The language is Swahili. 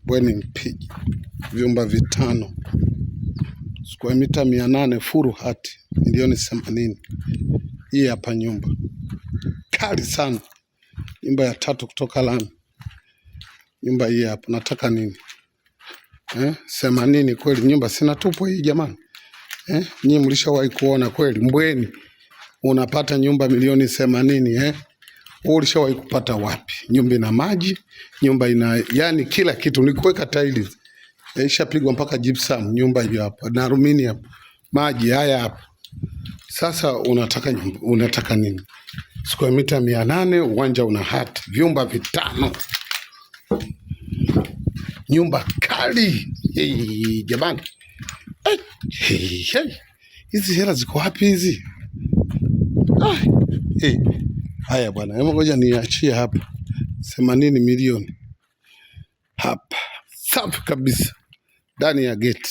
Bweni Mpiji, vyumba vitano, square mita 800, furu hati, milioni 80. Hii hapa nyumba kali sana, nyumba ya tatu kutoka lami. Nyumba hii hapa, nataka nini eh? 80 kweli, nyumba sina tupo hii jamani eh? Nyinyi mlishawahi kuona kweli Mbweni unapata nyumba milioni 80 eh? Wewe ulishawahi kupata wapi? Nyumba ina maji, nyumba ina yani kila kitu, ni kuweka tiles. Ishapigwa mpaka gypsum nyumba hiyo hapa na aluminium, maji haya hapa. Sasa unataka nyumba, unataka nini? Square mita 800, uwanja una hati, vyumba vitano, nyumba kali. Hey, jamani hey, hey, hey. Hizi hela ziko wapi hizi? Ah, hey. Haya bwana, hebu ngoja niachie hapa 80 milioni hapa, safi kabisa, ndani ya gate.